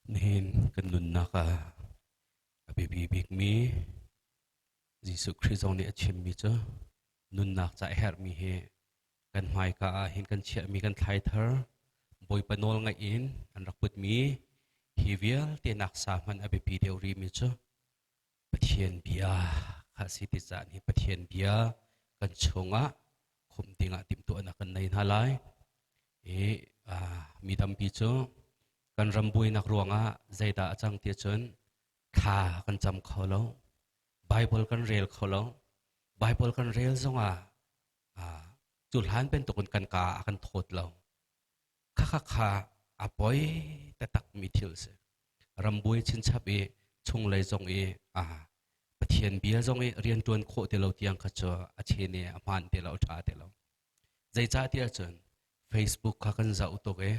Nihin kan nunnak ah a biapi bikmi Jesuh Khrih zong nih a chimmi cu nunnak ca a herhmi hi kan hmaika ah hin kan chiahmi kan thlai thar Bawipa nawl ngaih in an rak putmi hi vialte nak sa hmanh a biapi deuh rihmi cu Pathian bia kha si ti caan hi Pathian bia kan chungah khum dingah timhtuahnak kan nei hna lai. I mi tampi cu kan ram buainak ruangah zeidah a cang ti cun thla kan cam kho lo, Bible kan rel kho lo. Bible kan rel zongah cu hlan bantukin kan ka a kan thawt lo. Khakha kha a poi taktak mi thil si. Rambuai chinchap i chunglei zong i a Pathian bia zong i rianṭuan khawh ti lo tiang kha cu a chen i a hmaan ti lo, a ṭha ti lo. Zeicah tiah cun Facebook kha kan zoh tuk i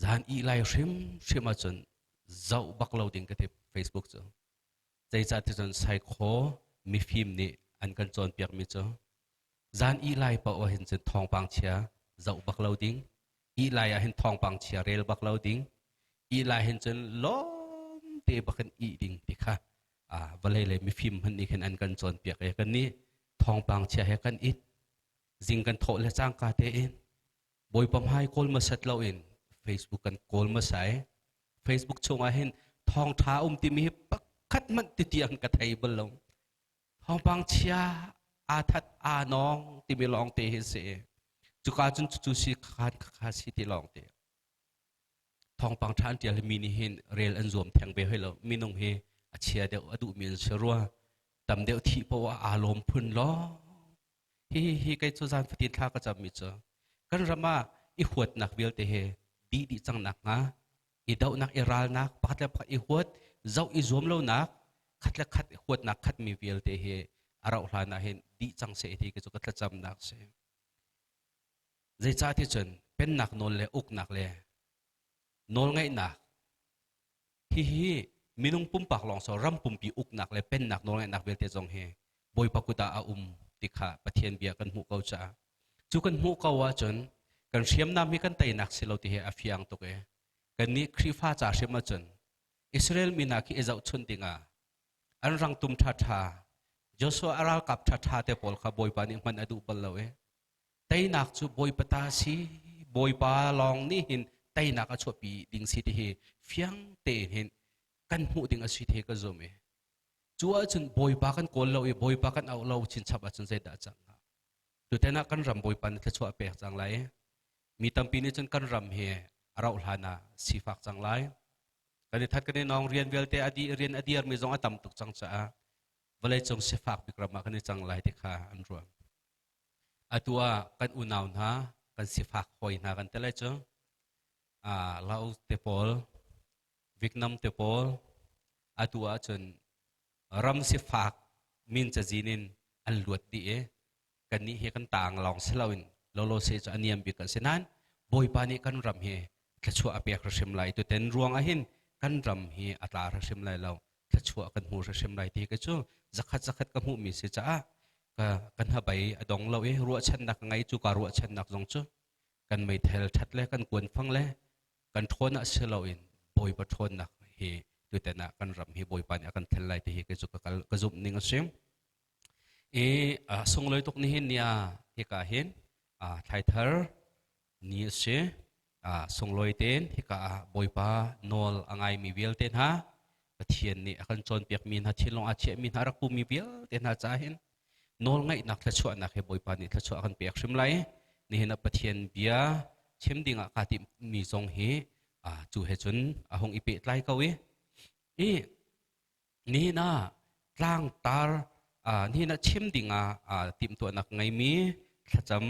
zan ih lai hrimhrim ahcun zoh bak lo ding ka ti Facebook cu. Zeicah ti cun saikhaw mifim nih an kan cawnpiakmi cu zan ih lai paoh ah hin cun thawngpang chia zoh bak lo ding, ih lai ah hin thawngpang chia rel bak lo ding, ih lai hin cun lawm te bak in ih ding ti kha vawlei lei mifim hmanh nih khin an kan cawnpiak i kan nih thawngpang chia he kan it zing kan thawh le cangka tein Bawipa hmai kawl hmasat loin Facebook kan kawl hmasa i Facebook chungah hin thawngṭha um timi hi pakhat hmanh ti tiang ka thei bal lo. Thawngpang chia aa that aa nawng timi lawng te hi si. Cuka cun cucu si khan kha si ti lawng te. Thawngpang ṭha an ṭial mi nih hin rel an zuam theng ve hoi lo. Minung hi a chia deuh a duhmi an si rua. Tam deuh thih poah aa lawm phun lawng. Hi hi kei cu zan fatin thla ka cammi cu kan ram ah i huatnak vialte he dih dih cang nak hnga i dohnak i ralnak pakhat le pakhat i huat zoh i zuam lonak khat le khat huatnak khatmi vialte hi a rauh hlan ah hin dih cang seh ti cu ka thlacamnak si. Zeicah ti cun pennak nawl le uknak le nawlngeihnak Hihi minung pumpak lawng so ram pumpi uknak le pennak nawlngeihnak vialte zong hi Bawipa kut ah a um ti kha Pathian bia kan hmuh ko caah cu kan hmuh ko ahcun kan hriamnam hi kan teinak si lo ti hi a fiang tuk i kannih Khrihfa ca hrim ahcun Israel mi hna khi i zohchunh dingah an rangtum ṭhaṭha Joshua a ralkap ṭhaṭha te pawl kha Bawipa nih hman a duh bal lo i Teinak cu Bawipa ta si, Bawipa lawng nih hin teinak a chuahpi ding si ti hi fiang tein hin kan hmuh ding a si ti hi ka zum i cu ahcun Bawipa kan kawl lo i Bawipa kan auh lo chinchap ahcun zeidah a cang hnga? Tutan ah kan ram Bawipa nih thluachuah a pek cang lai i mi tampi nih cun kan ram hi a rauh hlan ah sifak cang lai. Kan i that kan i nawng rian vialte a dih rian a dirmi zong a tam tuk cang caah vawleicung sifak bik ram ah kan i cang lai ti kha an ruah. Atu ah kan unau hna, kan sifak hawi hna kan ti lai cu. Laos te pawl, Vietnam te pawl, atu ahcun ram sifak min cazin in an luat dih i kannih hi kan taang lawng si loin lolo se cu a niam bik kan si nain Bawipa nih kan ram hi thluachuah a pek hrim lai. Tuten ruang ah hin kan ram hi a tla hrim lai lo. Thluachuah kan hmu hrim lai ti ka cu zakhat zakhat ka hmuhmi si caah ka kan hnabei a dong lo i ruahchannak ka ngei cu ka ruahchannak zong cu kan meithel ṭhat le kan kuanfang le kan ṭhawn ah si loin Bawipa ṭhawnnak hi tutan ah kan ram hi Bawipa nih a kan thel lai ti hi kei cu ka kal ka zumh ning a si. I sunglawi tuk nihin ni ah hika hin thlaithar ni a si. Sunglawi tein hika ah Bawipa nawl a ngaimi vialte hna Pathian nih a kan cawnpiakmi hna thinlung aa chiahmi hna rak pumi vialte hna caah hin nawlngaihnak thluachuahnak he Bawipa nih thluachuah a kan pek hrim lai. Nihin ah Pathian bia chim dingah kaa timhmi zong hi cu he cun a hung i pehtlai ko i i nihin ah tlangtar nihin ah chim dingah timhtuahnak ngeimi thlacam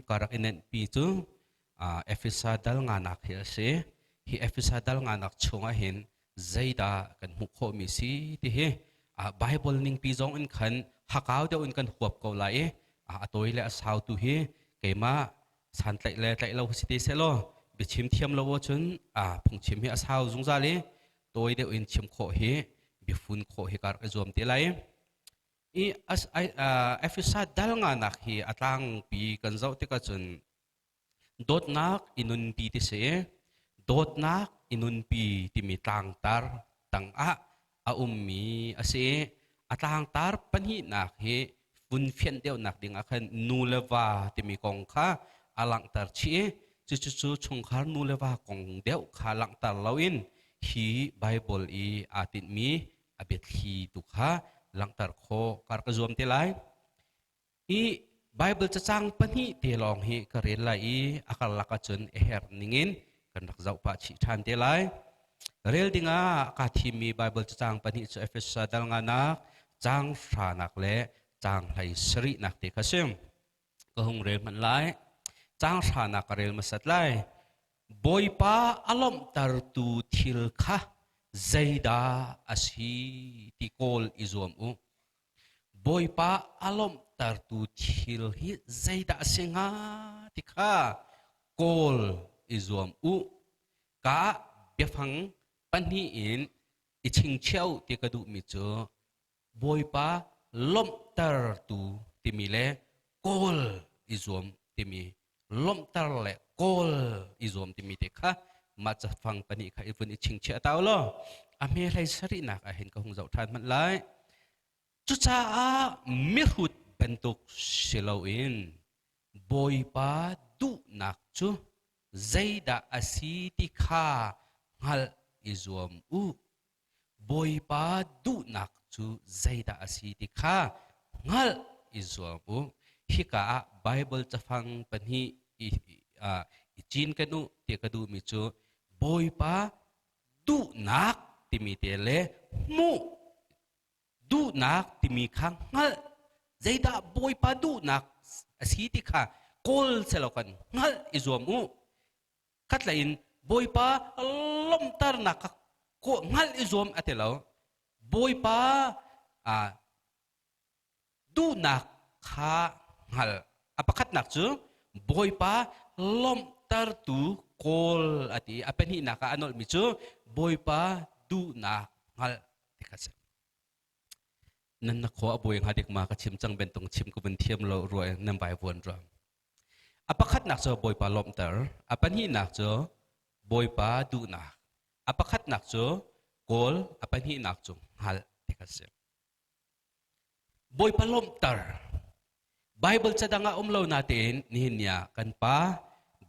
ka rak i nenhpi cu Efesa dal nganak hi a si. Hi Efesa dal nganak chungah hin zeidah kan hmuh khawhmi si ti hi Bible ningpi zong in khan hakau deuh in kan huap ko lai i a tawi le a sau tu hi keimah santlaih le tlaih lo si te seh law biachim thiam lo ahcun phungchim hi a sau zungzal i tawi deuh in chim khawh hi biafun khawh hi ka rak i zuam te lai. I Efesa dal nganak hi a tlangpi kan zoh tikah cun dawtnak i nunpi ti si dawtnak i nunpi timi tlangtar tangah a ummi a si. A tlangtar pahnihnak hi vun fianh deuhnak ding ah khan nu le va timi kong kha a langhter chih i cucu chungkhar nu le va kong deuh kha langhter loin hi Bible i aa tinhmi a biathli tu kha langhter khawh kar ka zuam te lai. Hi Bible cacang pahnih te lawng hi ka rel lai i a karlak ahcun a herh ningin kan rak zoh pah chih ṭhan te lai. Rel dingah kaa thimmi Bible cacang pahnih cu Efesa dal nganak, caang hranak le caang hlei sarihnak te kha si. Ka hung rel hmanh lai. Caang hranak ka rel hmasat lai. Bawipa a lawmhtertu thil kha zeidah a si ti kawl i zuam u. Bawipa a lawmhtertu thil hi zeidah a si hnga ti kha kawl i zuam u. Ka biafang pahnih in i chingchiah u ti ka duhmi cu Bawipa lawmhtertu timi le kawl i zuam timi lawmhter le kawl i zuam timi te kha mah cafang pahnih kha i vun i chingchiah ta u law a hme hlei sarihnak ah hin ka hung zoh ṭhan hmanh lai. Cucaah mihrut bantuk si loin Bawipa duhnak cu zeidah a si ti kha hngalh i zuam u. Bawipa duhnak cu zeidah a si ti kha hngalh i zuam u. Hika ah Baibal cafang pahnih i, i cinken u ti ka duhmi cu Bawipa duhnak timi te le hmuh duhnak timi kha hngalh zeidah Bawipa duhnak a si ti kha kawl selaw kan hngalh i zuam u. Khatlei in Bawipa lawmhternak kha hngalh i zuam a ti lo. Bawipa duhnak kha hngal. A pakhatnak cu Bawipa lawmhtertu kawl a ti. A pahnihnak ah a nolhmi cu Bawipa duhnak hngalh ti kha a si. Nan na khua a buai hnga dik ma ka chim cang bentung chim ka vun thiam lo rua nan vai vuan rua. A pakhatnak cu Bawipa lawmhter, a pahnihnak cu Bawipa duhnak, a pakhatnak cu kawl, a pahnihnak cu hngalh ti kha si. Bawipa lawmhter. Bible ca dang ah um lo natein nihin ni ah kan pa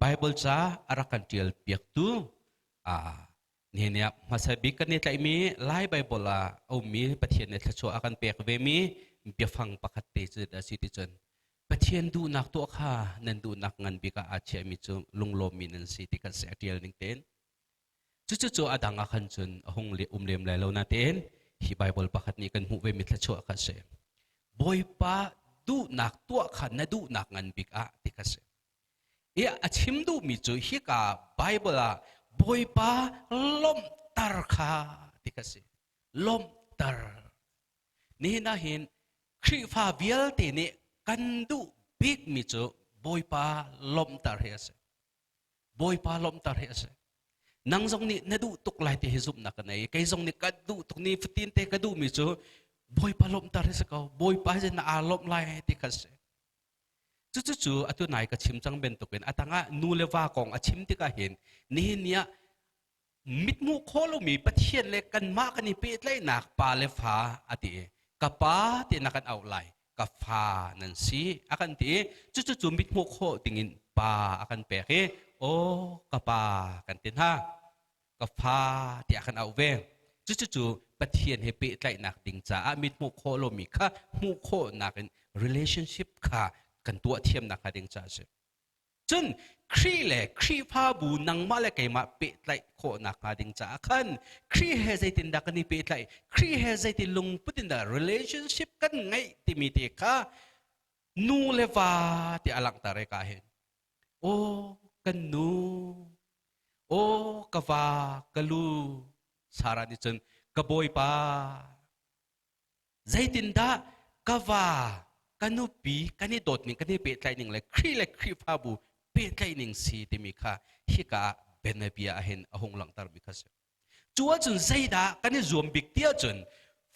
Bible ca a rak kan ṭial piaktu nihin ni ah hmasa bik kan i tlaihmi Lai Bible ah a ummi Pathian nih thluachuah a kan pek vemi biafang pakhat te cu a si ti cun Pathian duhnak tuah kha nan duhnak ngan bik ah aa chiahmi cu lunglawmmi nan si ti kha si a ṭial ning tein. Cucu cu a dang ah khan cun a hung um lem lai lo natein hi Bible pakhat nih kan hmuh vemi thluachuah kha a si. Bawipa duhnak tuah kha na duhnak ngan bik ah ti kha si. I a chim duhmi cu hika Bible ah Bawipa lawmhter kha ti kha si. Lawmhter. Nihin ah hin Khrihfa vialte nih kan duh bikmi cu Bawipa lawmhter hi a si. Bawipa lawmhter hi a si. Nang zong nih na duh tuk lai ti hi zumhnak ka nei. Kei zong nih ka duh tuk ni fatin te ka duhmi cu Bawipa lawmhter hi si ko. Bawipa hi na aa lawmh lai ti kha si. Cucu cu atu nai ka chim cang bantukin a tangah nu le va kong a chim tikah hin nihin ni ah mithmuh khawh lomi Pathian le kanmah kan i pehtlaihnak pa le fa a ti i ka pa ti na kan auh lai ka fa nan si a kan ti i cucu cu mithmuh khawh dingin pa a kan pek i aw ka pa kan ti hna ka fa tiah kan auh ve cucu cu Pathian he pehtlaihnak ding caah mithmuh khawh lomi kha hmuh khawhnak in relationship kha kan tuah thiamnak hnga ding caah a si Cun Khrih le Khrihfabu nangmah le keimah pehtlaih khawhnak hnga ding caah khan Khrih he zeitindah kan i pehtlaih, Khrih he zeitin lungput in dah relationship kan ngeih timi te kha nu le va tiah a langhter e ka hin. Aw kan nu, aw ka va, ka lu, Sarah nih cun ka bawipa Zeitindah ka va, ka nupi kan i dawtning, kan i pehtlaih ning le Khrih le Khrihfabu pehtlaih ning si timi kha hika ah bianabia ah hin a hung langhtermi kha si. Cu ahcun zeidah kan i zuam bik ti ahcun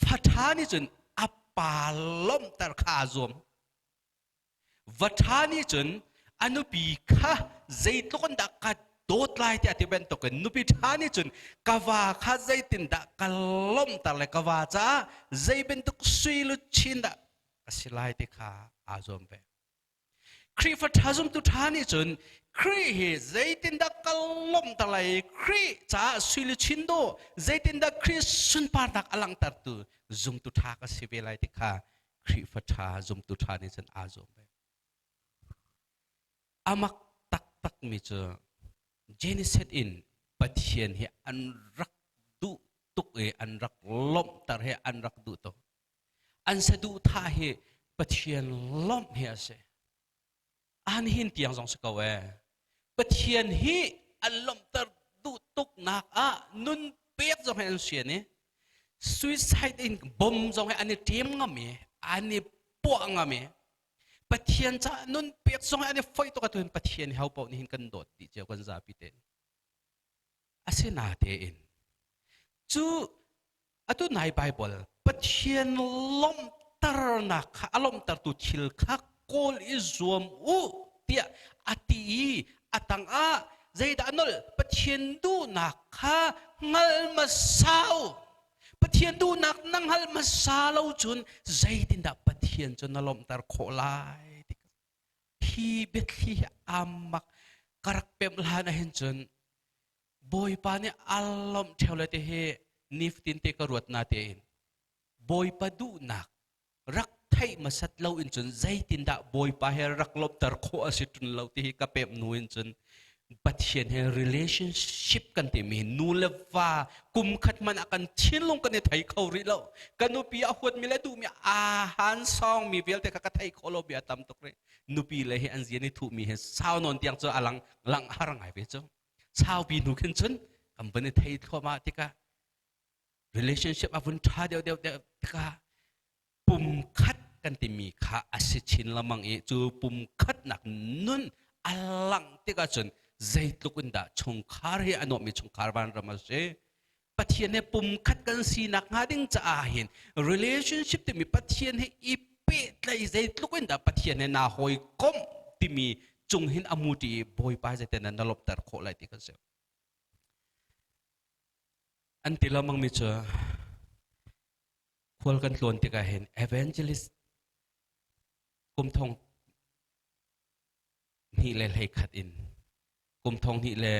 fa ṭha nih cun a pa lawmhter kha aa zuam. Va ṭha nih cun a nupi kha zeitluk in dah ka dawt lai tiah ti bantukin nupi ṭha nih cun ka va kha zeitindah ka lawmhter le ka va caah zei bantuk sui luchin dah ka si lai ti kha aa zuam ve. Khrihfa ṭha zumtu ṭha nih cun Khrih hi zeitindah ka lawmhter lai i Khrih caah sui luchin dawh zeitindah Khrih sunparnak a langhtertu zumtu ṭha ka si ve lai ti kha Khrihfa ṭha zumtu ṭha nih cun aa zuam ve. Amak taktakmi cu Genesis in Pathian hi an rak duh tuk i an rak lawmhter hi an rak duh tuk. An saduhthah hi Pathian lawmh hi a si. An hin tiang zong si ko ee. Pathian hi an lawmhter duh tuknak ah nun pek zong hi an sian i suicide in bom zong hi an i ṭem ngam i an i puah ngam i Pathian caah nun pek zong hi an i foih tuk atu hin Pathian hi ho paoh nih hin kan dawt dih cio kan zapi tein. Asinatein cu atu nai Bible Pathian lawmhternak kha a lawmhtertu thil kha kawl i zuam u tiah a ti i a tangah zeidah a nolh Pathian duhnak kha hngal hmasa u. Pathian duhnak na hngalh hmasa lo cun zeitindah Pathian cu na lawmhter khawh lai ti hi biathli hi aa mak ka rak pemh hlan ahhin cun Bawipa nih aa lawmh ṭheo le ti hi nifatin te ka ruat na tein Bawipa duhnak rak theih hmasat lo in cun zeitindah Bawipa he rak lawmhter khawh a si ṭun lo ti hi ka pemh hnu in cun Pathian he relationship kan timi nu le va kum khat hmanh ah kan thinlung kan i thei kho rih lo. Ka nupi a huatmi le duhmi aa han sawngmi vialte kha ka thei kho lo bia tam tuk rih. Nupi le hi an zian i thuhmi he sau nawn tiang cu a lang lang har ngai ve cu. Saupi hnu khin cun kan vun i thei thluahmah tikah relationship a vun ṭha deuh deuh deuh tikah pumkhat kan timi kha a si chin lengmang i cu pumkhatnak nun a langh tikah cun zeitluk in dah chungkhar hi a nuammi chungkhar vanram a si. Pathian he pumkhat kan sinak hnga ding caah hin relationship timi Pathian he i pehtlaih zeitluk in dah Pathian he naa hawikomh timi cung hin a muṭi i Bawipa zeitin na lawmhter khawh lai ti kan si. An ti lengmangmi cu khual kan tlawn tikah hin evangelist kum thong hnih le hlei khat in kum thong hnih le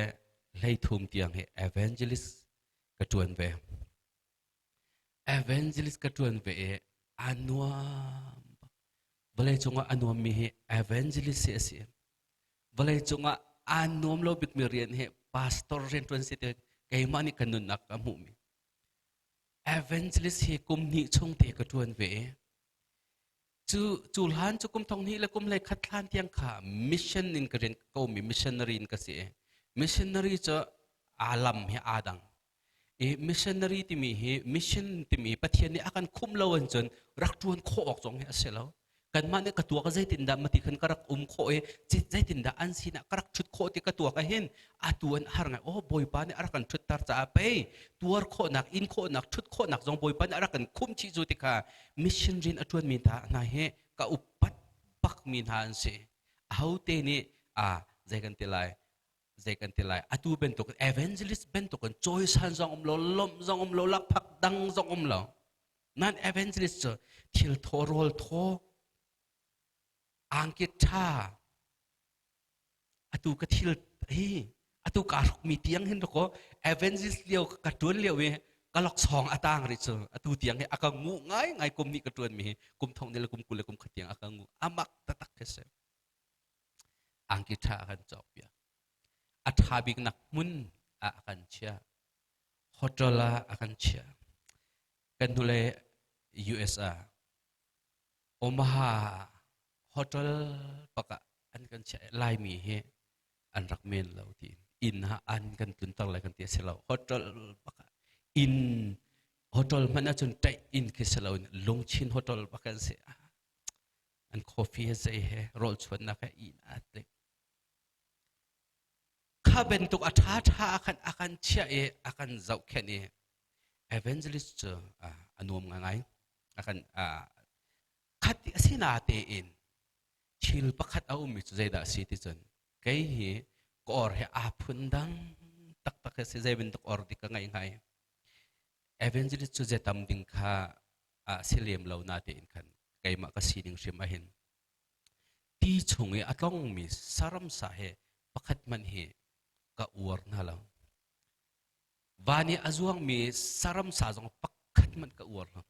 hlei thum tiang hi evangelist ka ṭuan ve. Evangelist ka ṭuan ve i a nuam. Vawlei cungah a nuammi hi evangelist hi a si. Vawlei cungah aa nuam lo bikmi rian hi pastor rian ṭuan si ti keimah nih ka nunnak ka hmuhmi. Evangelist hi kum hnih chung te ka ṭuan ve i cu cu hlan cu kum thong hnih le kum hlei khat hlan tiang kha mission in ka rian ka komi missionary in ka si i missionary cu aa lam hi aa dang i missionary timi hi mission timi Pathian nih a kan khumh lo an cun rak ṭuan khawh awk zong hi a si lo kanmah nih ka tuak zeitindah mati khan ka rak um khawh i zeitindah an sinah ka rak ṭhut khawh ti ka tuak ahhin atu an har ngai oh Bawipa nih a rak kan ṭhutter caah pei tuar khawhnak in khawhnak ṭhut khawhnak zong Bawipa nih a rak kan khumh chih cu ti kha mission rian a ṭuanmi hna hi ka upat bakmi hna an si ahote nih a zei kan ti lai zei kan ti lai atu bantuk evangelist bantuk in cawisan zong um lo lawmh zong um lo lakphak dang zong um lo nan evangelist cu thil thaw rawl thaw angki ṭha atu ka thil hi atu kaa hrukmi tiang hin ko evangelist lio ka ṭuan lio i ka laksawng a tang rih cu atu tiang hi a ka ngu ngai ngai kum nih ka ṭuan mi hi kum thong ni le kum 20 le kum khat tiang a ka ngu amak taktak khi si angki ṭha a kan cawk piak a ṭha bik nak hmun ah a kan chiah hotel ah a kan chiah kan hnulei US ah Omaha hotel pakah an kan chiah Laimi hi an rak men lo ti inn ha an kan tlunter lai kan ti a si lo hotel pakah inn hotel hmanh ahcun ṭaih inn khi si lo in lungchin hotel bak an si an coffee he zei he rawl chuannak he inn a tlik Kha bantuk a ṭhaṭha a kan a kan chiah i a kan zohkhenh i evangelist cu a nuam ngaingai. A kan khat a si natein thil pakhat a ummi cu zeidah a si ti cun kei hi Ka or he aa phun dang taktak he si zei bantuk or dik ka ngaih ngai. Evangelist cu ze tam ding kha a si lem lo na tein khan keimah ka sining hrim ahin ti chung i a tlongmi saram sa he pakhat hmanh hi ka uar hna lo. Van i a zuangmi saram sa zong pakhat hmanh ka uar lo.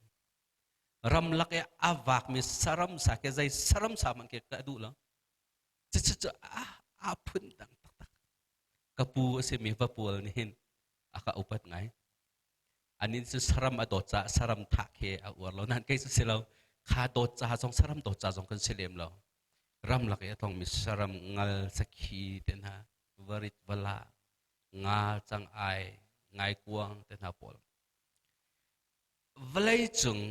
Ramlak i a vakmi saram sa ke zei saram sa hmanh ke ka duh lo. Cucu cu a phun dang taktak. Ka pu a simi vapual nih hin a ka upat ngai. Anin cu saram a dawt caah saram thah khi a uar lo. Nain kei cu si lo. Kha dawt ca zong saram dawt ca zong kan si lem lo. Ramlak i a tlongmi saram ngal sakhi te hna, varit vala, nga cang ai, ngaikuang te hna pawl. Vawlei cung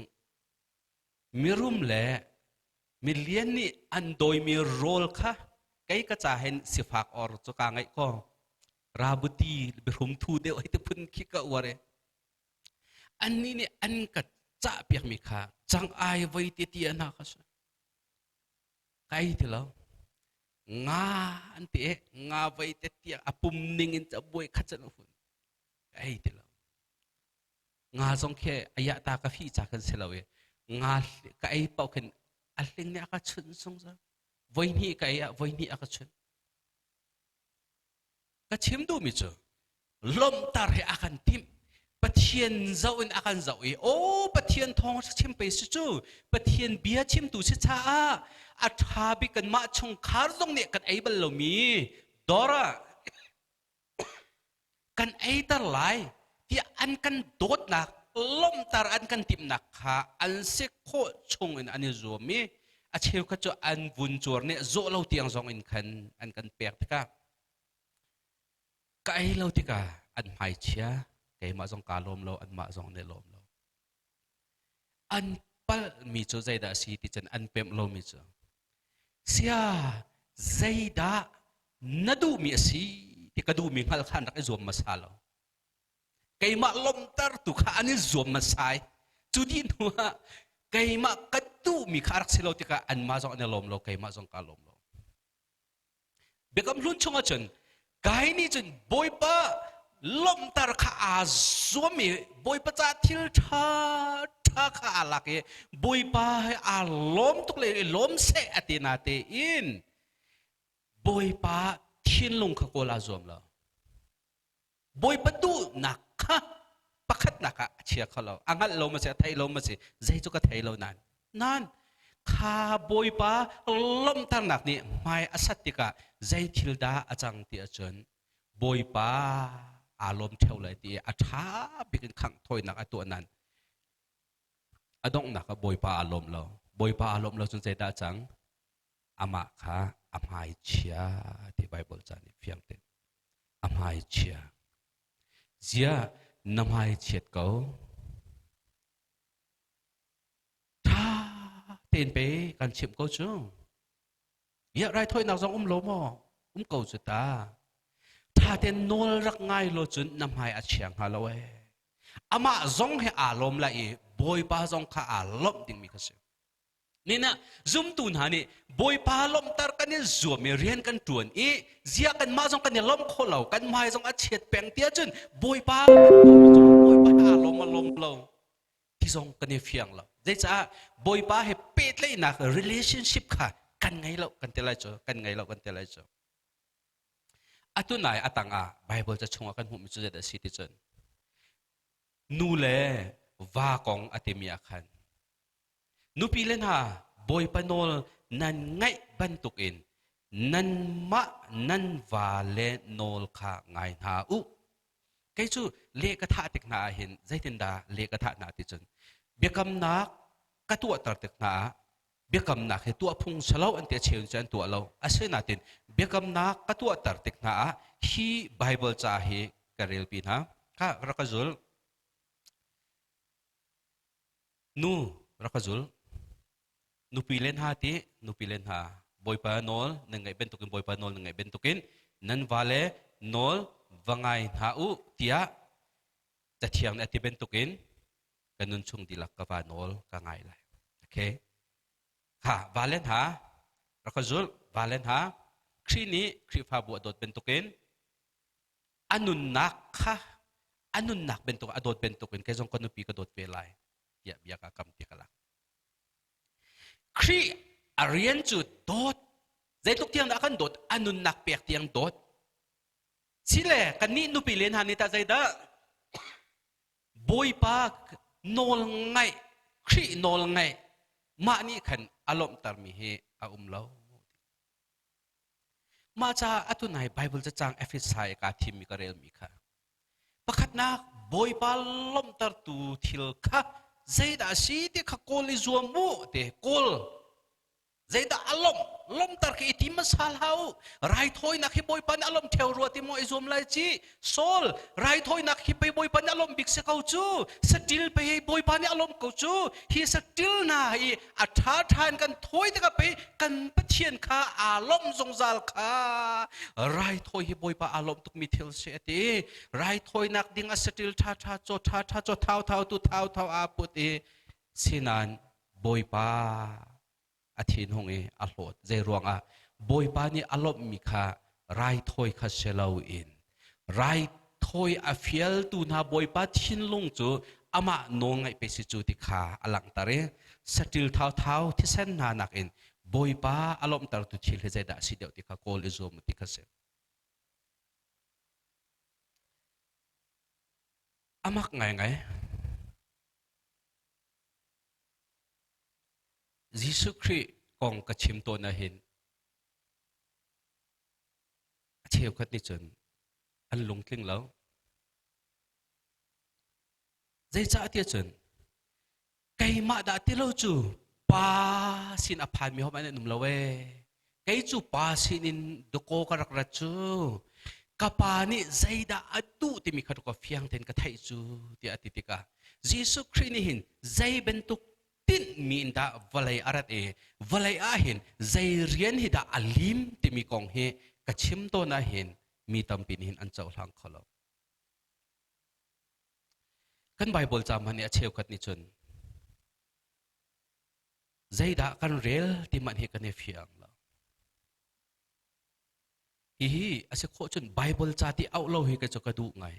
mirum le milian nih an dawimi rawl kha kei ka ca hin sifak or cu kaa ngaih ko. Rabuti biahrum thu deuh hei ti phun khi ka uar i annih nih an ka cah piakmi kha cang ai voi ti ti hna kha si. Ka ei ti lo. Nga an ti i nga voi te tiah a pum ning in cabuai khat cun a hun. Ka ei ti lo. Nga zong khi a ta ka fih ca kan si lo i nga ka ei paoh khin a hling nih a ka chunh zungzal. Voi hnih ka ei ah voi hnih a ka chunh. Ka chim duhmi cu lawmhter hi a kan timh. Pathian zoh in a kan zoh i aw Pathian thawng chim pei si cu Pathian bia chimtu si caah a ṭha bik kanmah chungkhar zong nih kan ei bal lomi dawr ah kan eiter lai tiah an kan dawtnak lawmhter an kan timhnak kha an si khawh chung in an i zuam i a cheukhat cu an vun cuar nih zawh lo tiang zong in khan an kan pek tikah ka ei lo tikah an hmaichia keimah zong kaa lawm lo anmah zong nih lawm lo An palhmi cu zeidah a si ti cun an pemh lomi cu sia zeidah na duhmi a si ti ka duhmi hngalh kha an rak i zuam hmasa lo. Keimah lawmhtertu kha an i zuam hmasa i cu dih hnu ah keimah ka duhmi kha a rak si lo tikah anmah zong an i lawm lo keimah zong kaa lawm lo. Biakam Hlun chungah cun Kai nih cun Bawipa lawmhter kha aa zuam i Bawipa ca thil ṭha ṭha kha aa lak i Bawipa he aa lawm tuk le i lawm seh a ti na tein Bawipa thinlung kha kawl aa zuam lo. Bawipa duhnak kha pakhatnak ah a chia kho lo. A hngalh lo ma si, a theih lo ma si, zei cu ka thei lo nain. Nain kha Bawipa lawmhternak nih hmai a sat tikah zei thil dah a cang ti ahcun Bawipa aa lawm ṭheo lai ti i a ṭha bik in khangh thawinak a tuah nain a donghnak ah Bawipa aa lawm lo. Bawipa aa lawm lo cun zeidah a cang? Amah kha a hmai chia ti Baibal ca nih fiang tein a hmai chia. Ziah na hmai chiat ko? Ṭha tein pe kan chimh ko cu. Iah raithawinak zong um lo maw? Um ko cu ta. Ṭha tein nawl rak ngai law cun na hmai a chia hnga lo ee. Amah zong he aa lawm lai i Bawipa zong kha aa lawmh dingmi kha si. Nina zumtu hna nih Bawipa lawmhter kan i zuam i rian kan ṭuan i zia kanmah zong kan i lawmh kho lo kan hmai zong a chiat peng ti ahcun Bawipa Bawipa aa lawm a lawm lo ti zong kan i fiang lo. Zeicah Bawipa he pehtlaihnak relationship kha kan ngei lo kan ti lai cu kan ngei lo kan ti lai cu. Atu nai a tang ah Bible ca chungah kan hmuhmi cu zeidah a si ti cun nu le va kong a timi ah khan Nupile hna, Bawipa nawl nan ngaih bantukin nanmah nan vale nawl kha ngai hna u. Kei cu leh ka thah tik hna ah hin zeitindah leh ka thah hna ti cun biakamnak ka tuahter tik hna ah biakamnak hi tuah phung si lo an ti a cheu cu an tuah lo. Asinain biakamnak ka tuahter tik hna ah hi Baibal ca hi ka relpi hna. Kha rak ka zul. Nu rak ka zul. Nupi le hna ti nupi le hna Bawipa nawl nan ngaih bantukin Bawipa nawl nan ngaih bantukin nan vale nawl va ngai hna u tiah Cathiang nih a ti bantukin ka nun chung dihlak ka va nawl ka ngai lai. Okay. Kha vale hna rak ka zul vale hna Khrih nih Khrihfabu a dawt bantukin. A nunnak kha a nunnak bantuk a dawt bantuk in kei zong ka nupi ka dawt ve lai tiah bia ka kam ti ka lak. Khrih a rian cu dawt. Zeitluk tiang dah kan dawt? A nunnak pek tiang dawt. Sile kannih nupi le hna nih tah zeidah? Bawipa nawl ngaih, Khrih nawl ngaih, mah nih khan a lawmhtermi hi a um lo. Mah caah atu nai Bible cacang Efesai kaa thimmi ka relmi kha pakhatnak Bawipa lawmhtertu thil kha zeidah a si ti kha kawl i zuam u te kawl Zeidah a lawmh? Lawmhter khi i tim hmasa hlah u. Raithawinak hi Bawipa nih a lawmh ṭheo rua ti maw i zuam lai ci? Saul, raithawinak hi pei Bawipa nih a lawmh bik si ko cu. Saṭil pei Bawipa nih a lawmh ko cu. Hi saṭil hna hi a ṭhaṭha in kan thawi tikah pei kan Pathian kha aa lawmh zungzal kha. Raithawi hi Bawipa aa lawmh tukmi thil si a ti. Raithawinak ding a saṭil ṭhaṭha caw ṭhaṭha caw thauthau tu thauthau aa put i sinan Bawipa a thinhung i a hlawt. Zei ruangah Bawipa nih a lawmhmi kha raithawi kha si loin raithawi a fialtu hna Bawipa thinlung cu amah nawlngaih pe si cu ti kha a langhter i saṭil thauthau thisen hna nakin Bawipa a lawmhtertu thil hi zeidah a si deuh ti kha kawl i zuam u ti kha si. A mak ngaingai. Jesuh Khrih kong ka chim tawn ahhin a cheukhat nih cun an lungtling lo. Zeicah tiah cun keimah dah ti lo cu pa sin a phanmi hom an um lo ee. Kei cu pa sin in dakaw ka rak rat cu ka pa nih zeidah a duh timi kha ka fiang tein ka theih cu tiah a ti tikah Jesuh Khrih nih hin zei bantuk tinhmi in dah vawlei a rat i vawlei ah hin zei rian hi dah a lim timi kong hi ka chim tawn ah hin mi tampi nih hin an cohlang kho lo. Kan Bible ca hmanh nih a cheukhat nih cun zeidah kan rel ti hmanh hi kan i fiang lo. Hihi a si khawh cun Bible ca ti auh lo hi ka cu ka duh ngai.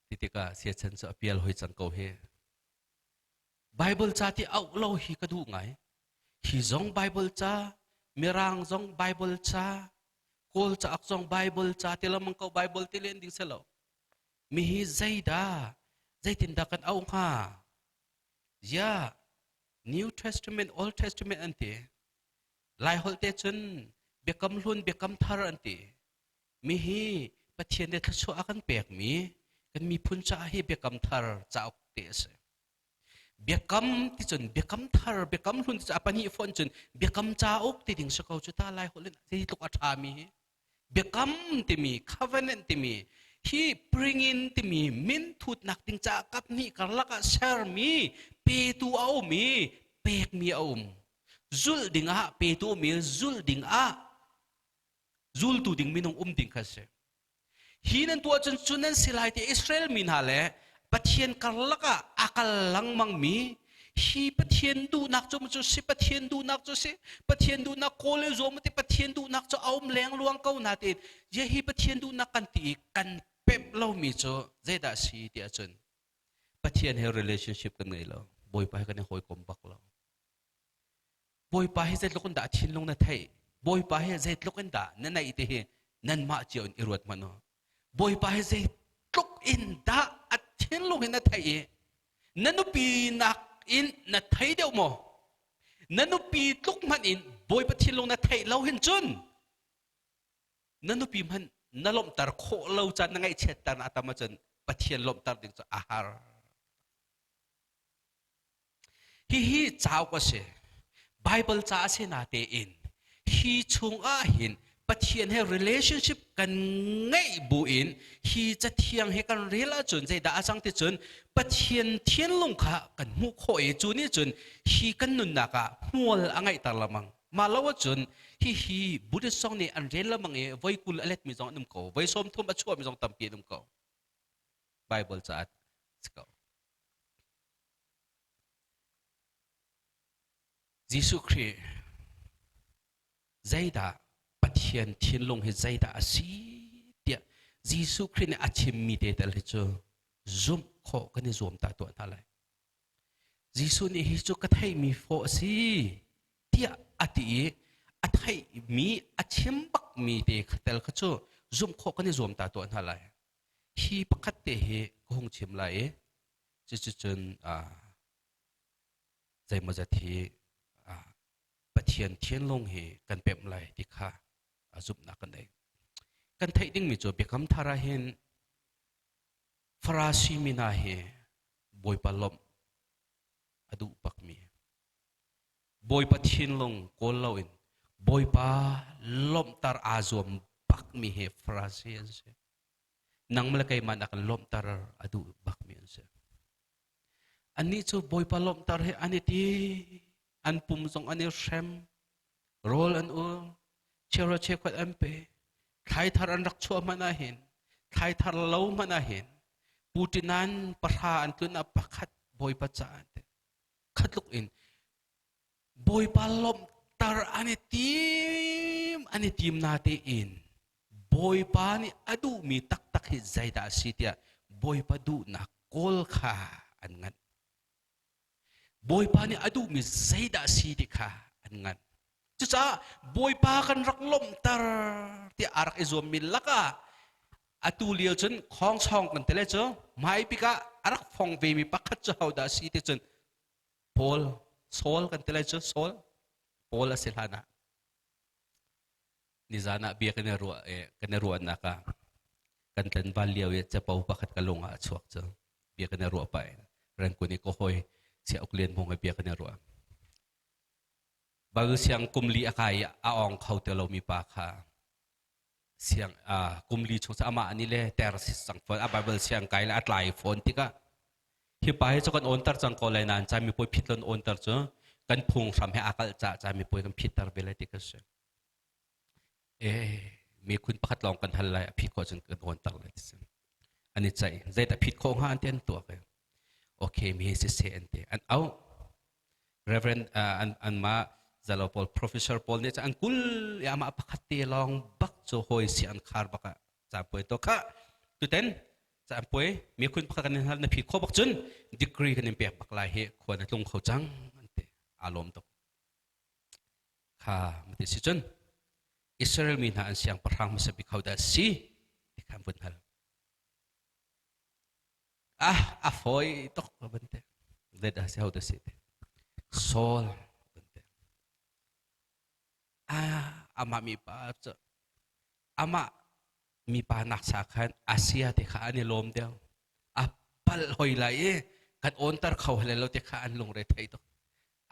Ti tikah siachan cu a pial hoi cang ko hi. Bible ca ti auh lo hi ka duh ngai. Hi zong Bible ca, Mirang zong Bible ca, Kawl cauk zong Bible ca ti lamang ko Bible ti len ding selo. Mi hi zeidah, zeitindah kan auh hnga? Ya, New Testament, Old Testament an ti. Lai holh te cun biakam hlun, biakam thar an ti. Mi hi Pathian nih thluachuah a kan pekmi kan miphun caah hi biakam thar cauk te a si. Biakam ti cun biakam thar, biakam hlun ti cun a pahnih fonh cun biakam cauk ti ding si ko cu ta Lai holh in zeitluk a ṭhami hi. Biakam timi covenant timi hi bringin timi min thutnak ding caah kap hnih karlak ah sermi petu a um i pekmi a um. Zulh ding ah petu um i zulh ding ah zultu ding minung um ding kha si. Hi nan tuah cun cu nan si lai ti Israel mi hna le Pathian karlak ah a kal lengmang mi hi Pathian duhnak cu cu si Pathian duhnak cu si Pathian duhnak kawl i zuam ti Pathian duhnak cu a um leng luang ko na ti ye hi Pathian duhnak kan ti i kan pep lomi cu zeidah si ti ahcun Pathian he relationship kan ngei lo Bawipa he kan i hawikom bak lo Bawipa hi zeitluk in dah thinlung na theih? Bawipa hi zeitluk in dah na naih ti hi nanmah cio in i ruat hmanh u. Bawipa hi zeitluk in dah a thinlung in na theih i na nupi nak in na thei deuh maw? Na nupi tluk hmanh in Bawipa thinlung na theih lo hin cun na nupi hmanh na lawmhter khawh lo caan na ngaihchiatter na tam ahcun Pathian lawmhter ding cu a har. Hihi cauk a si. Bible ca a si natein hi chung ah hin Pathian he relationship kan ngeih buin hi cathiang he kan rel ahcun zeidah a cang ti cun Pathian thinlung kha kan hmuh khawh i cu nih cun hi kan nunnak ah hmual a ngeihter lengmang. Mah lo ahcun hihi Buddhist zong nih an rel lengmang i voi 20 a letmi zong an um ko, voi 30 a chuahmi zong tampi an um ko. Bible caah si ko. Jesuh Khrih zeidah Pathian thinlung hi zeidah a si tiah. Jesuh Khrih nih a chimmi te tel hi cu zumh khawh kan i zuam ta tuah hna lai. Jesuh nih hi cu ka theihmi fawh a si tiah a ti i a theihmi a chim bakmi te kha tel kha cu zumh khawh kan i zuam ta tuah hna lai. Hi pakhat te hi ka hung chim lai i cuticun zeimawzat hi Pathian thinlung hi kan pemh lai ti kha zumhnak kan nei. Kan theih dingmi cu Biakam Thar ah hin Farasi mi hna hi Bawipa lawmh a duh bakmi Bawipa thinlung kawl loin Bawipa lawmhter aa zuam bakmi hi Farasi an si. Nangmah le keimah nak in lawmhter a duh bakmi an si. Annih cu Bawipa lawmhter hi an i ti, an pum zong an i hrem, rawl an ul, cheuhra cheukhat an pe, thlaithar an rak chuah hmanh ah hin, thlaithar lo hmanh ah hin, putinan pahra an tlun ah pakhat Bawipa caah an ti. Khatluk in Bawipa lawmhter an i tim, an i tim na tein Bawipa nih a duhmi taktak hi zeidah a si tiah Bawipa duhnak kawl kha an nganh. Bawipa nih a duhmi zeidah a si ti kha an nganh. Cucaah Bawipa kan rak lawmhter tiah a rak i zuammi lakah atu lio cun khawngchawng kan ti le cu hmaibik ah a rak fong vemi pakhat cu hodah a si ti cun Paul, Saul kan ti lai cu Saul, Paul a si hlan ah nizan ah bia kan i ruah i kan i ruahnak ah kan tlanval lio i capo pakhat ka lung ah a chuak cu bia kan i ruah pah in Rengkun i ka hawi Chia Uk Lian Hmung he bia kan i ruah. Bible siang kum li a kai i a ong kho ti lomi pa kha siang kum li chung amah nih le ter si cang fawn a Bible siang kai le a tlai fawn tikah hi pa hi cu kan onter cang ko lai nain cami puai phit lon onter cu kan phung hram he aa kalh ca cami puai kan phitter ve lai ti ka si eh mi khun pakhat lawng kan hal lai a phit khawh cun kan onter lai ti si an i caih zeidah phit khawh hnga an ti an tuak e okay mi hi siseh an ti an auh Reverend an anmah zalo pawl professor pawl nih an kul i amah pakhat te lawng bak cu hawi si an khar bak ah capuai to kha tuten capuai mikhun pakhat kan in hal na phi kho bak cun degree kan in pek bak lai hi khua na tlung kho cang an ti aa lawm tuk kha mati si cun Israel mi hna an siangpahrang hmasa bik ho dah si ti khan vun hal Ah, a fawi tuk van ti. Zeidah si ho dah si ti. Saul van ti. Ah, amah mi pa cu amah mipa nak sa khan Asia te kha an i lawm deuh. A palh hoi lai i kan onter kho hlei lo te kha an lungre thei tuk.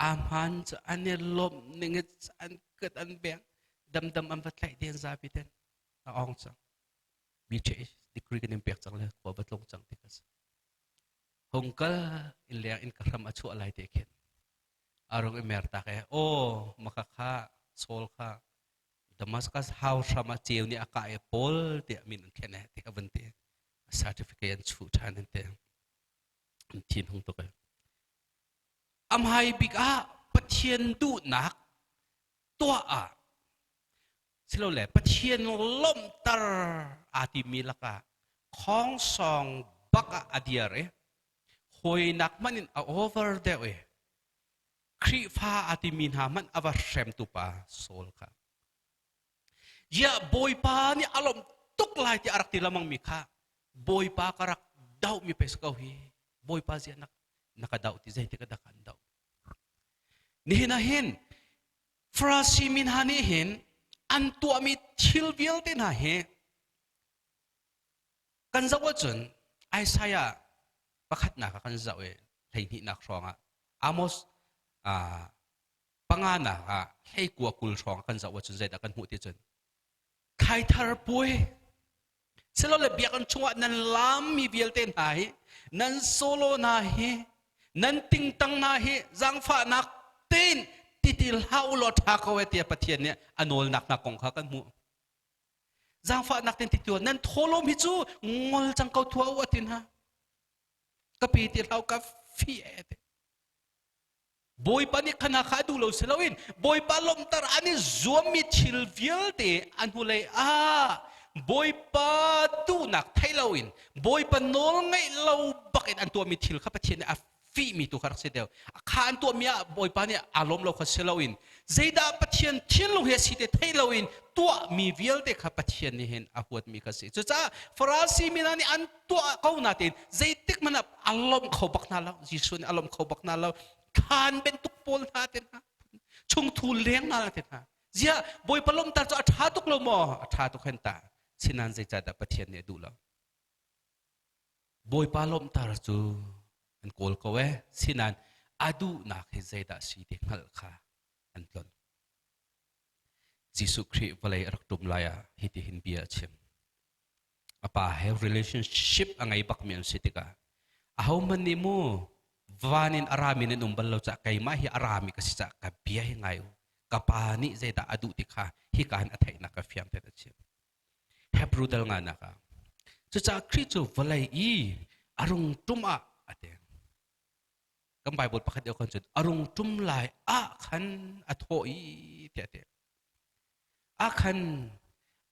A hmaan cu an i lawmh ning an kat an beng damdam an va tlaih den zapi ten a ong cang. BTH degree kan in pek cang le khua va tlung cang ti ka si. Hung kal in leng in ka hram a chuah lai te khin. Arung i mer tak e o maka kha Saul kha Damascus hau hram ah ceu nih a kah e Paul tiah min an khen e ti ka vun ti. Certificate an chuh ṭhan an ti. An thin hung tuk e. Amhai bik ah Pathian duhnak tuah ah silole Pathian lawmhter aa timi lakah khongsong bak ah a dir i hawinak hmanh in a over deuh i Khrihfa aa timi hna hmanh a va hremtu pa Saul kha Ziah Bawipa nih a lawmh tuk lai tiah a rak ti lengmang mi kha Bawipa ka rak dohmi pei si ko hi Bawipa ziah na, na ka doh ti zeitik ah dah kan doh Nihin ah hin Farasi mi hna nih hin an tuahmi thil vialte hna hi kan zoh ahcun Isaiah pakhatnak ah kan zoh i hleihnihnak hrawngah Amos panganak ah hleikua kul hrawng kan zoh ahcun zeidah kan hmuh ti cun thlaithar puai Silole biakinn chungah nan laammi vialte hna hi, nan solo hna hi, nan tingtang hna hi zaangfahnak tein ti hlah u law ṭha ko e tiah Pathian nih a nawlnak hna kong kha kan hmuh. Zaangfahnak tein ti nan thawlawm hi cu ngol cang ko thua u a ti hna. Ka pe ti hlah u ka fi e ti. Bawipa nih khana kha a duh lo si loin Bawipa lawmhter an i zuammi thil vialte a hnulei ah Bawipa duh. duhnak theih loin Bawipa nawl ngaih lo bak in an tuahmi thil kha Pathian nih a fihmi tu kha rak si deuh. Kha an tuahmi ah Bawipa nih aa lawm lo kha si loin zeidah Pathian thinlung he si te theih loin tuahmi vialte kha Pathian nih hin a huatmi kha si. Cucaah Farasi mi hna nih an tuah ko natein zeitik hmanh ah a lawmh kho bak hna lo. Jesuh nih a lawmh kho bak hna lo. Thlan bentuk pawl hna te hna chungthu leng hna te hna Ziah Bawipa lawmhter cu a ṭha tuk lo maw? A ṭha tuk hen ta. Sinan zeicahdah Pathian nih a duh lo? Bawipa lawmhter cu an kawl ko ee. Sinan a duhnak hi zeidah si ti hngalh kha an tlon. Jesuh Khrih vawlei a rak ṭum lai ah hitihin bia a chim. A pa he relationship a ngei bakmi an si tikah ahohmanh nih mu van in a rami nan um bal lo caah keimah hi a rami ka si caah ka bia hi ngai u. Ka pa nih zeidah a duh ti kha hika hin a theihnak ka fiang tein a chim. Hebrew dal nganak ah. Cucaah Khrih cu vawlei i a rung ṭum ah a ti. Kan Bible pakhat deuh khan cun a rung ṭum lai ah khan a thawh i tiah a ti. Ah khan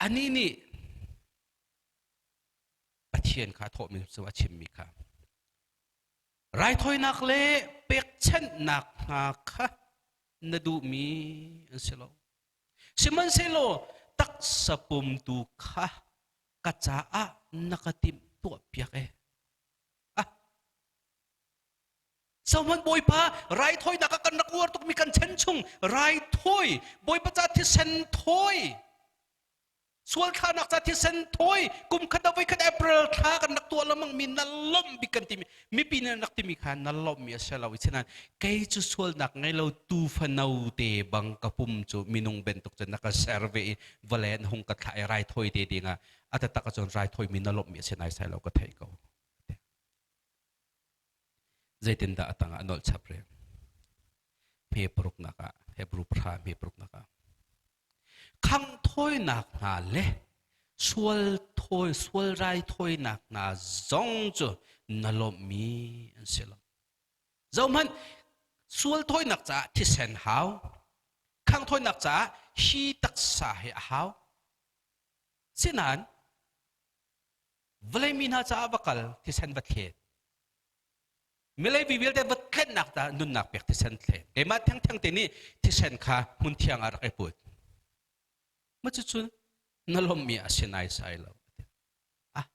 anih nih Pathian kha a thawhmi cu a chimmi kha raithawinak le pekchanhnak hna kha na duhmi an si lo. Sihmanhsehlaw taksa pum tu kha ka caah na ka timh tuahpiak e. Ah. Sohman Bawipa raithawinak ah kan rak uar tukmi kan chan chung raithawi Bawipa ca thisen thawi sual thlahnak ca thisen thawi kum khat ah voikhat April thla kan rak tuah lengmang mi na lawmh bik kan timi mipi nih an rak timi kha na lawmhmi a si lo i chinan kei cu sualnak ngei lo tu fano te bang ka pum cu minung bantuk cun na ka ser ve i vawlei an hung ka thlah i raithawi te ding ah a taktak ahcun raithawi mi na lawmhmi a si nai sai lo ka thei ko. Zeitindah a tangah a nolh chap re? Hme paruknak ah, Hebrew pahra hme paruknak ah. Khangh thawinak hna le sual thawi, sual raithawinak hna zong cu na lawmhmi an si lo. Zohhmanh, sual thawinak caah thisen hau, khangh thawinak caah hi taksa hi a hau. Sinain, vawlei mi hna caah va kal thisen va thlet milei vi vialte va tlennak ta nunnak pek thisen thlet keimah thengtheng te nih thisen kha hmun thiang ah rak i put ma cucu na lawmmi a si nai sai lo ah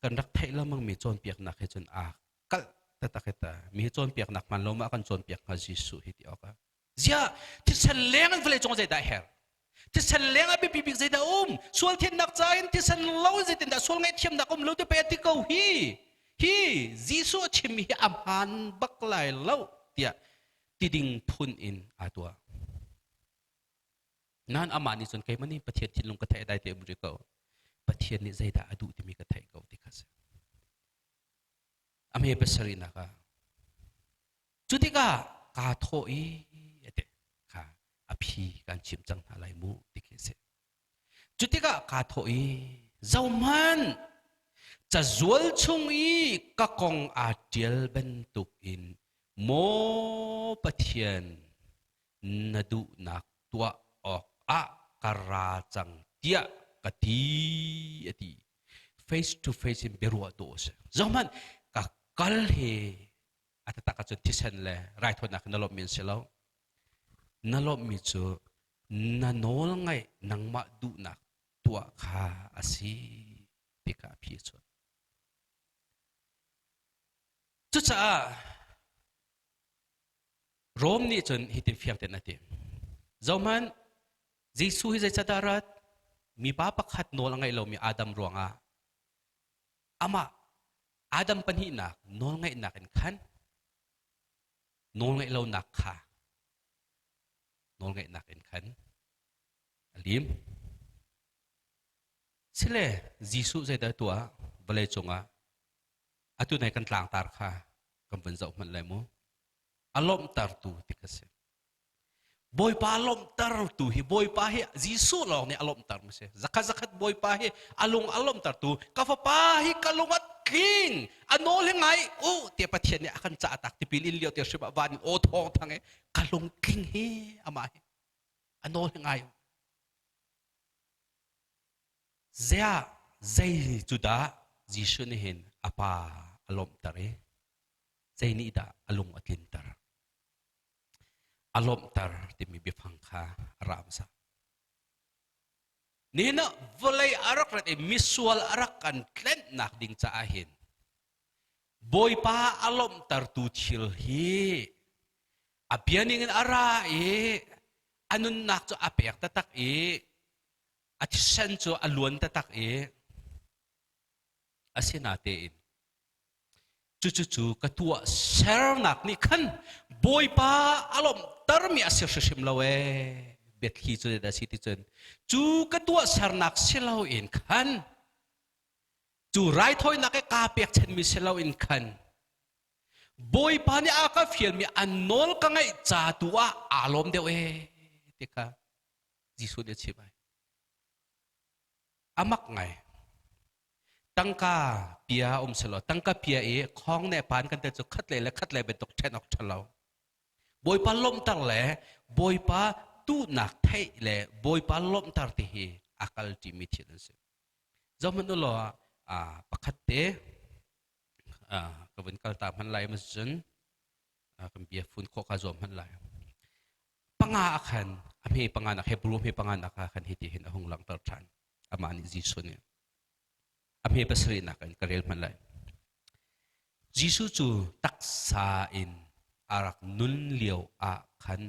kan rak theih lengmang mi cawnpiaknak he cun aa kalh taktak hi ta mi hi cawnpiaknak hman lo ma kan cawnpiak hnga Jesuh hi ti awk ah Ziah thisen leng in vawlei cung zeidah her? Thisen leng ah biapi bik zeidah um? Sual thiannak ca in thisen lo in zeitindah sual ngaihthiamnak um lo ti pei a ti ko hi. Hi Jesuh a chimmi hi a hmaan bak lai lo tiah tiding phun in aa tuah. Nain amah nih cun keimah nih Pathian thinlung ka theih dai te um rih ko. Pathian nih zeidah a duh timi ka theih ko ti kha si. A hme pasarihnak ah Cu tikah kaa thawh i a ti kha a phi kan chim cang hna lai mu ti khi a si. Cu tikah kaa thawh i zohhmanh cazual chung i ka kong aa ṭial bantuk in maw Pathian na duhnak tuah awkah ka ra cang tiah ka ti a ti. Face to face in biaruah dawh a si. Zohhmanh ka kal he a taktak ahcun thisen le raithawinak na lawmhmi an si lo. Na lawmhmi cu na nawl ngaih nangmah duhnak tuah kha a si ti kha a phi a chuah. Cucaah Rom nih cun hitin fiang tein a ti. Zohhmanh, Jesuh hi zeicahdah rat? Mipa pakhat nawl a ngaih lomi Adam ruangah amah Adam pahnihnak nawlngaihnak in khan nawlngaih lonak kha nawlngaihnak in khan a lim. Sile Jesuh zeidah tuah vawlei cungah atu nai kan tlangtar kha kan vun zoh hmanh lai mu. A lawmhtertu ti kha si. Bawipa lawmhtertu hi Bawipa hi Jesuh lawng nih a lawmhter mi si. Zakhat zakhat Bawipa hi a lung a lawmhtertu ka fapa hi ka lung a tling a nawl hi ngai u tiah Pathian nih a kan cah tak tipil in lio te hrim ah van in aw thawng thang i ka lung tling hi amah hi a nawl hi ngai u. Ziah. Zei cu dah Jesuh nih hin a pa a lawmhter i zei nih dah a lung a tlinter? A lawmhter timi biafang kha a ra hmasa. Nihin ah vawlei a rak rat i misual a rak kan tlenhnak ding caah hin Bawipa a lawmhtertu thil hi a bia ning in a ra i a nunnak cu a pek taktak i a thisen cu a luan taktak i asinatein cucu ka tuah sernak nih khan Bawipa a lawmhtermi a si hrimhrim lo ee biathli cu a si ti cun cu ka tuah sernak si loin khan cu raithawinak i kaa pekchanmi si loin khan Bawipa nih a ka fialmi an nawl ka ngaih ca tu ah aa lawm deuh ee ti kha Jesuh nih a chim ai. A mak ngai. Tangka pia um selaw tangka pia i khong ne pan kan te cu khat le le khat le bantuk ṭhen awk ṭha lo. Bawipa lawmhter le Bawipa tuhnak theih le Bawipa lawmhter ti hi a kal ṭimi thil an si. Zohhmanh u law pakhat te ka vun kal ta hman lai mas cun kan bia fun khawh ka zuam hman lai. Panga ah khan a hme panga nak Hebrew hme panga nak ah khan hiti hin a hung langhter ṭhan. Amah nih Jesuh nih a hme pasarihnak in ka rel hmanh lai. Jesuh cu taksa in a rak nun lio ah khan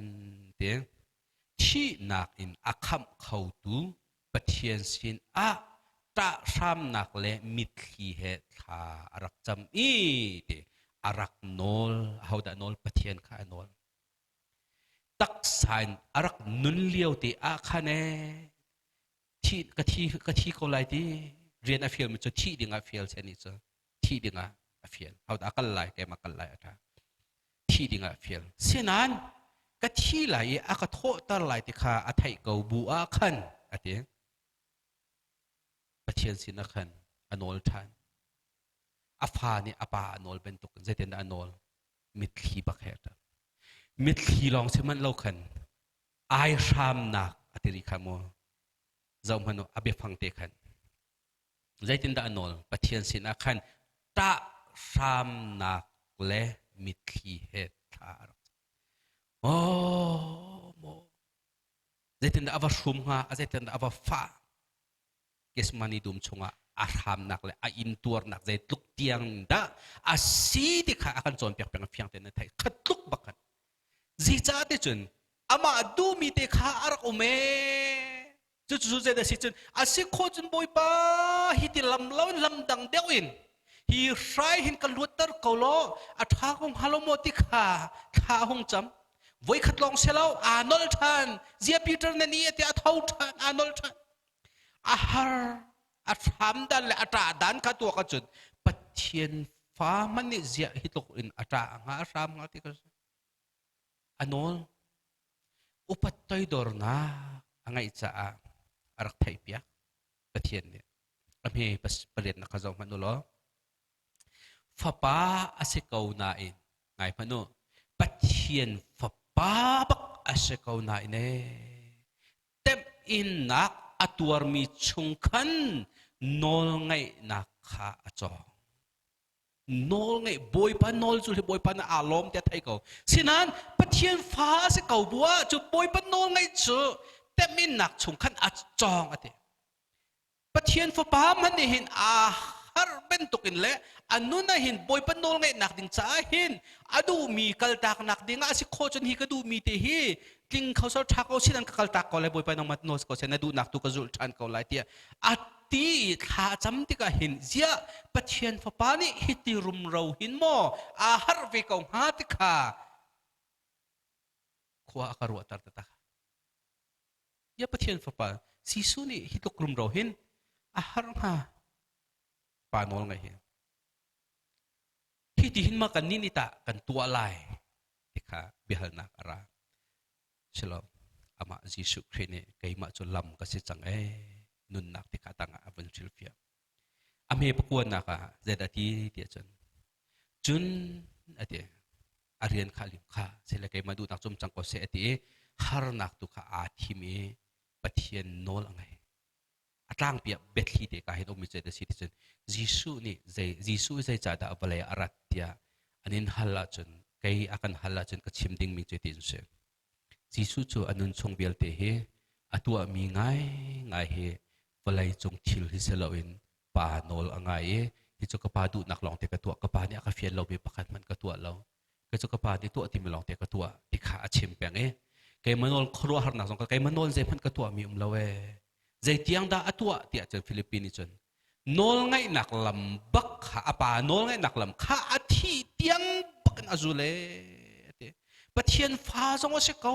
te thihnak in a khamh khotu Pathian sin ah ṭahhramnak le mitthli he thla a rak cam i ti a rak nawl. Ahodah nawl? Pathian kha a nawl. Taksa in a rak nun lio te ah khan ee thi ka thi ka thi ko lai ti rian a fialmi cu thih ding ah fial se nih cu thih ding ah a fial. Hodah kal lai keimah kal lai a ṭha thih ding ah fial sinan ka thi lai i a ka thawhter lai ti kha a theih ko bu ah khan a ti. Pathian sin ah khan a nawl ṭhan. A fa nih a pa a nawl bantuk in zeitindah a nawl? Mitthli bak he a ṭap. Mitthli lawng si manh lo khan ai hramnak a ti rih kha mu. Zoh hmanh u, a biafang te khan zeitindah a nawl? Pathian sinah khan ṭah hramnak le mitthli he thla a rak cam. Oh maw, zeitindah a va hrum hnga, a zeitindah a va fah? Gethsemane dum chungah a hramnak le a intuarnak zeitluk tiang dah a si ti kha a kan cawnpiak peng. Fiang tein na theih khat tluk bak khan. Zeicah ti cun amah duhmi te kha a rak um ee. Cucu zei dah si cun a si khawh cun Bawipa, hi ti lam lo in lam dang deuh in hi hrai hin ka luatter ko law a ṭha ko hnga lo maw ti kha thla a hung cam. Voikhat lawng si lo, aa nolh ṭhan. Zia Peter na ni tiah a tho ṭhan, aa nolh ṭhan. A har a hram dan le a ṭah dan kha tuak ahcun Pathian fa hmanh nih ziah hi tluk in a ṭah hnga, a hram hnga ti ka a nawl. Upat toidornak a ngeih caah a rak theihpiak Pathian nih. A hme pariatnak kha zoh hmanh u law. Fapa a si ko nain, ngai hmanh u, Pathian fapa bak a si ko nain ee, temhinnak a tuarmi chung khan nawlngaihnak kha a cawng. Nawlngaih, Bawipa nawl cu hi Bawipa nih aa lawm tiah thei ko. Sinain Pathian fa a si ko bu ah cu Bawipa nawlngaih cu temhinnak chung khan a cawng a ti. Pathian Fapa hmanh nih hin aa harh bantukin le a nun ah hin Bawipa nawlngaihnak ding caah hin a duhmi kaltaknak ding ah a si khawh cun hi ka duhmi te hi tling kho sal ṭha ko sin an ka kaltak ko lai, Bawipa nangmah nawl ko seh, na duhnak tu ka zulh ṭhan ko lai tiah a ti i thla a cam tikah hin ziah Pathian Fapa nih hiti rumro hin maw aa harh ve ko hnga ti kha khua a ka ruahter taktak. Ya Pathian Fapa Jesuh nih hi tluk rumro hin a har hnga pa nawl ngai hi. Hi ti hin ma kan nih nih tah kan tuah lai ti kha biahalnak a ra. Silo amah Jesuh Khrih nih keimah cu lam ka si cang ee, nunnak ti kha tangah a vun hrilhfiah. A hme pakuannak ah zeidah ti tiah cun cun a ti, a rian kha lim kha sile keimah duhnak cum cang ko seh a ti i harnak tu kha aa thim i Pathian nawl a ngei. A tlangpi ah biathli te ka hin ummi cu a si ti cun Jesuh nih zei Jesuh zeicahdah vawlei a rat tiah an in hal ahcun kei a kan hal ahcun ka chim dingmi cu ti si. Jesuh cu a nun chung vialte hi a tuahmi ngaingai hi vawlei cung thil hi si loin pa nawl a ngai i hi cu ka pa duhnak lawngte ka tuah ka pa nih a ka fial lomi pakhat hmanh ka tuah lo kei cu ka pa nih tuah timi lawngte ka tuah ti kha a chim peng i keimah nawl khuaruahharnak zong ka keimah nawl zeihmanh ka tuahmi um lo ee zeitiang dah a tuah tiah cun Philippine nih cun nawlngaihnak lam bak kha a pa nawlngaihnak lam kha a thih tiang bak in a zul ee ti Pathian fa zong a si ko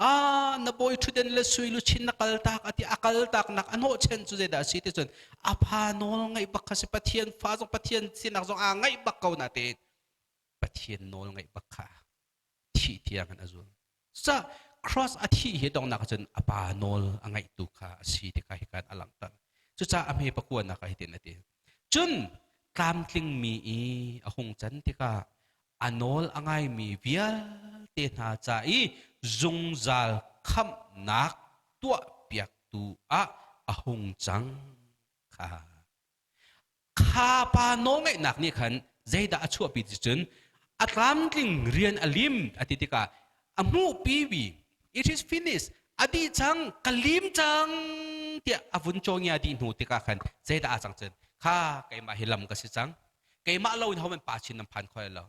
ah na bawi ṭhutden le sui luchin na kaltak ati a kaltak nak a hnawhchen cu zeidah a si ti cun a pa nawl ngaih bak kha si Pathian fa zong Pathian sinak zong aa ngaih bak ko na tein Pathian nawl ngaih bak kha thih tiang in a zul sa cross a thih hi dongnak cun a pa nawl a ngaih tu kha a si ti kha hikan a langhter cucaah a hme pakuanak ah hitin a ti cun tlamtlingmi i a hung can tikah a nawl a ngaimi vialte hna ca i zungzal khamhnak tuahpiaktu ah a hung cang kha. Kha pa nawlngaihnak nih khan zeidah a chuahpi ti cun a tlamtling rian a lim a ti tikah a hmuhpi mi it is finished a dih cang ka lim cang tiah a vun cawngia dih hnu tikah khan zeidah a cang cun kha keimah hi lam ka si cang keimah lo in hohmanh pa chin nan phan kho lo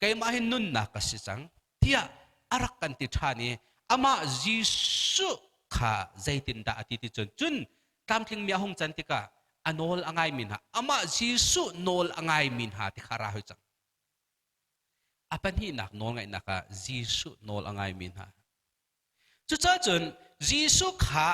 keimah hi nunnak ka si cang tiah a rak kan ti ṭhan i amah Jesuh kha zeitindah a ti ti cun cun tlamtlingmi a hung can tikah a nawl a ngaimi hna amah Jesuh nawl a ngaimi hna ti kha ra hoi cang a pahnihnak nawl ngaihnak ah Jesuh nawl a ngaimi hna Cucaah cun Jesuh kha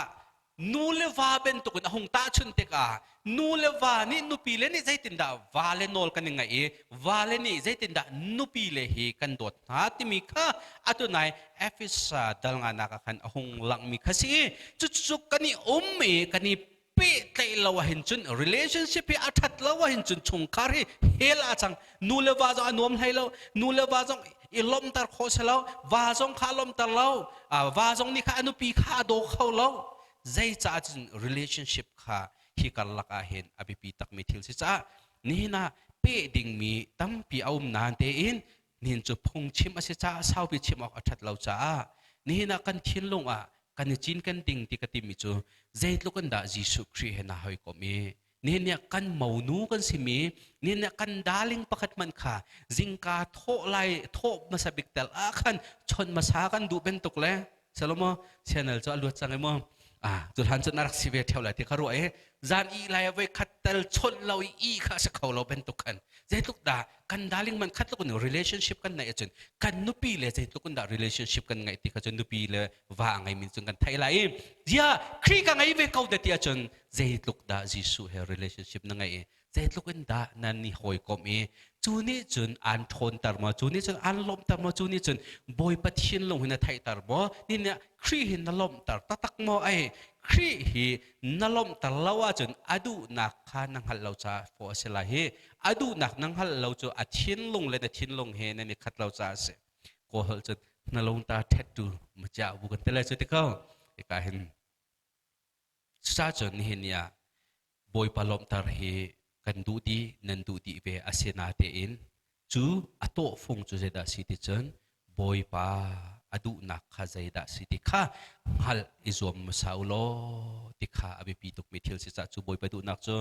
nu le va bantukin a hung tahchunh tikah nu le va nih nupi le nih zeitindah va le nawl kan i ngaih i va le nih zeitindah nupi le hi kan dawt hna timi kha atu nai Efesa dal nganak ah khan a hung langhmi kha si i cucu kan i um i kan i pehtlaih lo ahhin cun relationship hi a ṭhat lo ahhin cun chungkhar hi hell ah cang nu le va zong a nuam hlei lo nu le va zong i lawmhter khawh si lo va zong kha a lawmhter lo va zong nih kha a nupi kha a daw kho lo zeicaah cun relationship kha hi karlak ah hin a biapi takmi thil si caah nihin ah peh dingmi tampi a um nain tein nihin cu phungchim a si caah saupi chim awk a ṭhat lo caah nihin ah kan thinlung ah kan i cinken ding ti ka timi cu zeitluk in dah Jesuh Khrih he naa hawikom i nihin ah kan monu kan simi nihin ah kan darling pakhat hmanh kha zingka thawh lai thawh hmasa bik tel ah khan chon hmasa kan duh bantuk le Salomo channel cu a luat cang i mu ah cu hlan cu na rak si ve theo lai ti kha ruah i zan i lai voi khat tel chawnh lo i i kha si kho lo bantuk khan zeitluk dah kan darling man khat tluk in relationship kan neih ahcun kan nupi le zeitluk in dah relationship kan ngeih ti kha cun nupi le va a ngeimi cun kan theih lai i zia Khrih ka ngei ve ko te ti ahcun zeitluk dah Jesuh he relationship na ngeih i zeitluk in dah nan i hawikomh i cu nih cun aan ṭhawnter maw cu nih cun aan lawmhter maw cu nih cun Bawipa thinlung hi na theihter maw ni nih Khrih hi na lawmhter taktak maw ai Khrih hi na lawmhter lo ahcun a duhnak kha na hngalh lo caah fawh a si lai hi a duhnak na hngalh lo cu a thinlung le na thinlung he nan i khat lo caah a si kawl holh cun na lung ta ṭhet tu ma chia bu kan ti lai cu ti ko hika hin Cucaah cun nihin ni ah Bawipa lawmhter hi kan duh dih nan duh dih ve a si natein cu a tawhfung cu zeidah a si ti cun Bawipa a duhnak kha zeidah a si ti kha hngalh i zuam hmasa u law ti kha a biapi tukmi thil si caah cu Bawipa duhnak cu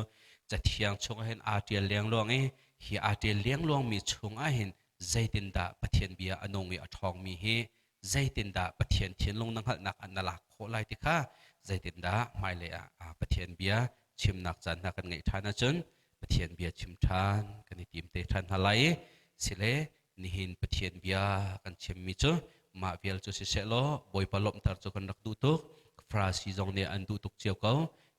Cathiang chungah hin aa ṭial lengluang i hi aa ṭial lengluangmi chungah hin zeitindah Pathian bia a nung i a ṭhawngmi hi zeitindah Pathian thinlung na hngalhnak ah na lak khawh lai ti kha zeitindah hmailei ah Pathian bia chimnak caan hna kan ngeih ṭhan ahcun Pathian bia chim ṭhan kan i tim te ṭhan hna lai i sile nihin Pathian bia kan chimmi cu mah vial cu siseh law Bawipa lawmhter cu kan rak duh tuk Farasi zong nih an duh tuk cio ko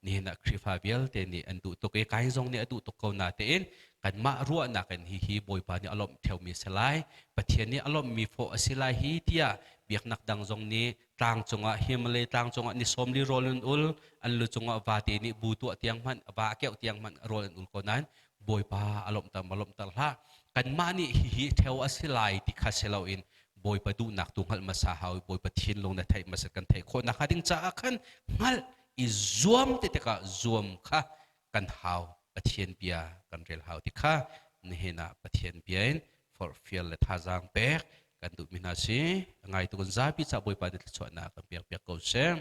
nihin ah Khrihfa vialte nih an duh tuk i kai zong nih a duh tuk ko natein kanmah ruahnak in hihi Bawipa nih a lawmh ṭheumi a si lai Pathian nih a lawmhmi fawh a si lai hi tiah biaknak dang zong nih tlang cungah Himalay tlang cungah ni 40 rawl an ul an lu cungah vate nih bu tuah tiang hmanh va keuh tiang hmanh rawl an ul ko nain Bawipa a lawmhter ma lawmhter hlah kanmah nih hihi ṭheo a si lai ti kha si loin Bawipa duhnak tu hngalh hmasa hau i Bawipa thinlung na theih hmasat kan theih khawh nakhnga ding caah khan hngalh I zuam ti tikah zuam kha kan hau. Pathian bia kan rel hau ti kha nihin ah Pathian bia in forhfial le thazaang pek kan duhmi hna si. Ngai tu kan zapi ca Bawipa nih thluachuahnak kan pek piak ko seh.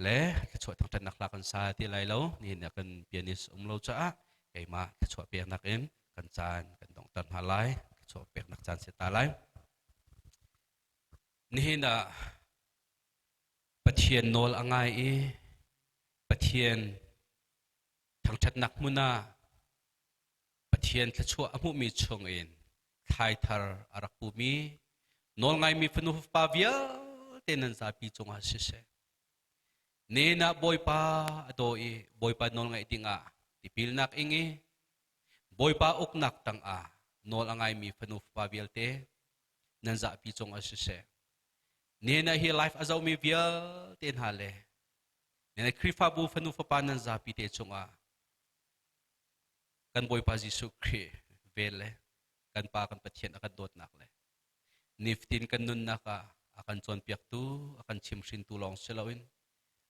Le thluachuah thangṭhatnak hla kan sa ti lai lo. Nihin ah kan pianist um lo caah keimah thluachuah peknak in kan caan kan donghter hna lai. Thluachuah peknak caan si ta lai. Nihin ah Pathian nawl a ngai i Pathian thangṭhatnak hmun ah Pathian thluachuah a hmuhmi chungin thlaithar a rak pumi nawlngaimi fanu fapa vialte nan zapi cungah siseh. Nen ah Bawipa a daw i Bawipa nawlngaih dingah tipilnak ing i Bawipa uknak tangah nawl a ngaimi fanu fapa vialte nan zahpi cungah siseh. Nen ah hi life a zohmi vialte hna le nen Khrihfabu fanu fapa nan zapi te cungah kan Bawipa Jesuh Khrih vel le kan Pa kan Pathian a kan dawtnak le niftin kan nunnak ah a kan cawnpiaktu a kan chimhrintu lawng si loin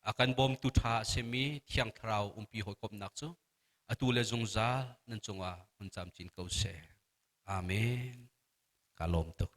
a kan bawmtu ṭha a simi Thiang Thlarau umpi hawikomhnak cu atu le zungzal nan cungah hun camcin ko seh. Amen. Ka lawm tuk.